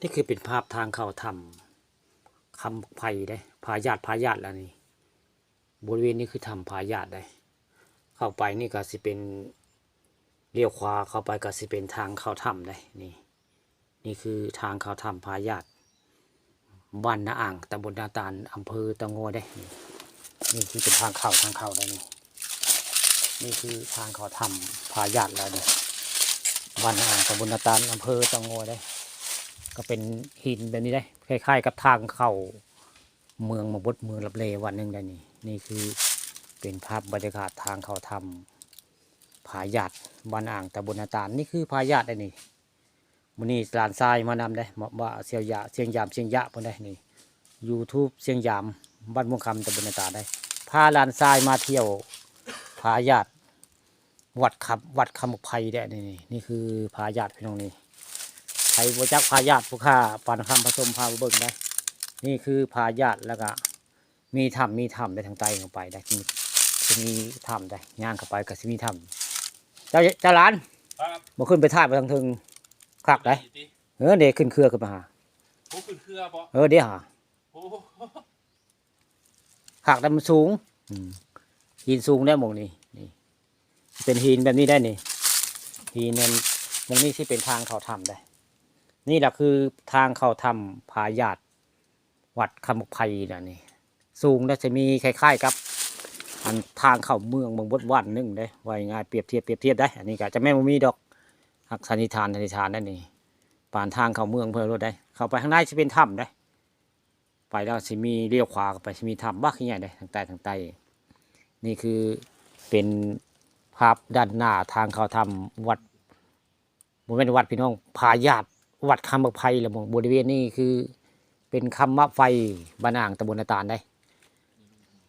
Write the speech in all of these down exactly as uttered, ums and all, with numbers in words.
นี่คือเป็นภาพทางเข้าถ้ำคำไพรเด้ พาญาติ พาญาติแล้วนี่ บริเวณนี้คือถ้ำพาญาติเด้ เข้าไปนี่ก็สิเป็น เลี้ยวขวาเข้าไปก็สิเป็นทางเข้าถ้ำเด้ นี่ นี่คือทางเข้าถ้ำพาญาติ บ้านนาอ่าง ตำบลนาตาล อำเภอเตางอยเด้ นี่ นี่คือเป็นทางเข้า ทางเข้าเด้นี่ นี่คือทางเข้าถ้ำพาญาติแล้วนี่ บ้านนาอ่าง ตำบลนาตาล อำเภอเตางอยเด้ ก็เป็นหินแบบนี้เด้ คล้ายๆกับทางเข้าเมืองมาบด เมืองลับแลวันหนึ่งเด้นี่ นี่คือเป็นภาพบรรยากาศทางเข้าถ้ำพาญาติ บ้านนาอ่าง ตำบลนาตาล นี่คือพาญาติเด้นี่ มื้อนี้หลานชายมานำเด้ มา มาเสี่ยวยะ เสี่ยงยาม เสี่ยงยะเพิ่นเด้นี่ YouTube เสี่ยงยาม บ้านม่วงคำ ตำบลนาตาลเด้ พาหลานชายมาเที่ยวพาญาติ วัดคำ วัดคำไพรเด้นี่ นี่ นี่คือพาญาติพี่น้องนี่ ใครบ่จักพาญาติ ผู้ข้าปานคำผสมพามาเบิ่งได้ นี่คือพาญาติ แล้วก็มีถ้ำ มีถ้ำได้ทางใต้เข้าไปได้ มี จะมีถ้ำได้ ย่างเข้าไปก็สิมีถ้ำ เจ้า เจ้าหลาน ครับ บ่ขึ้นไปถ่ายไปทางเทิง คักได้ ดีติ เออ เด้ขึ้นเครือขึ้นมาหา โอ้ ขึ้นเครือบ่ เออ เด้หา โอ้ คักแต่มันสูง อืม หินสูงได้หม่องนี้ นี่ เป็นหินแบบนี้ได้นี่ หินนั่น หม่องนี้สิเป็นทางเข้าถ้ำได้ นี่แหละคือทางเข้าถ้ำพาญาติ วัดคำไพรนะนี่ สูงได้ จะมีคล้ายๆกับ อันทางเข้าเมืองเมืองบดวันหนึ่งเด้ ว่าง่าย เปรียบเทียบ เปรียบเทียบได้ อันนี้ก็จะแม่นบ่มีดอก หักสันนิษฐาน สันนิษฐานได้นี่ ปานทางเข้าเมืองเพิ่นโลดได้ เข้าไปข้างในสิเป็นถ้ำได้ ไปแล้วสิมีเลี้ยวขวาเข้าไปสิมีถ้ำบักใหญ่เด้ ทางใต้ ทางใต้ นี่คือเป็นภาพด้านหน้าทางเข้าถ้ำวัด บ่แม่นวัดพี่น้อง พาญาติ วัดคำบักไพรละหม่อง บริเวณนี้คือเป็นคำมะไฟ บ้านอ่าง ตำบลนาตาลได้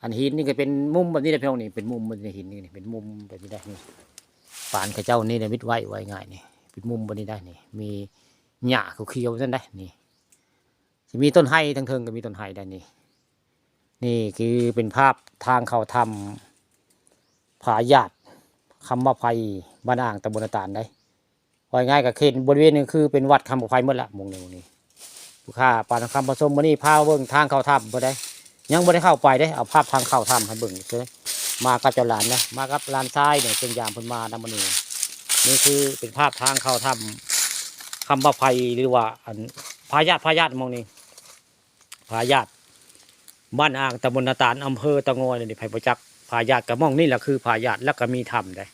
อันหินนี่ก็เป็นมุมแบบนี้ได้พี่น้องนี่ เป็นมุมแบบนี้ หินนี่เป็นมุมแบบนี้ได้นี่ ปานเขาเจ้านี่นิมิตไว้ ไว้ง่ายนี่ เป็นมุมแบบนี้ได้นี่ มีหญ้าเขียวๆนั่นได้นี่ สิมีต้นไฮ ทางเทิงก็มีต้นไฮได้นี่ นี่คือเป็นภาพทางเข้าถ้ำพาญาติ คำมะไพร บ้านอ่าง ตำบลนาตาลได้ ว่าง่ายก็เขตบริเวณนี้คือเป็นวัดคำมะไพรหมดละ หม่องนี้ หม่องนี้ ผู้ข้าปานคำผสมมื้อนี้พาเบิ่งทางเข้าถ้ำเพิ่นได้ ยังบ่ได้เข้าไปเด้ เอาภาพทางเข้าถ้ำให้เบิ่งซื่อ มากับเจ้าหลานนะ มากับหลานชายเนี่ย เพิ่นยามเพิ่นมานำมื้อนี้ นี่คือเป็นภาพทางเข้าถ้ำคำมะไพร หรือว่าอันพาญาติ พาญาติหม่องนี้ พาญาติ บ้านอ่าง ตำบลนาตาล อำเภอเตางอยนี่ ไผบ่จักพาญาติก็หม่องนี่แหละคือพาญาติ แล้วก็มีถ้ำได้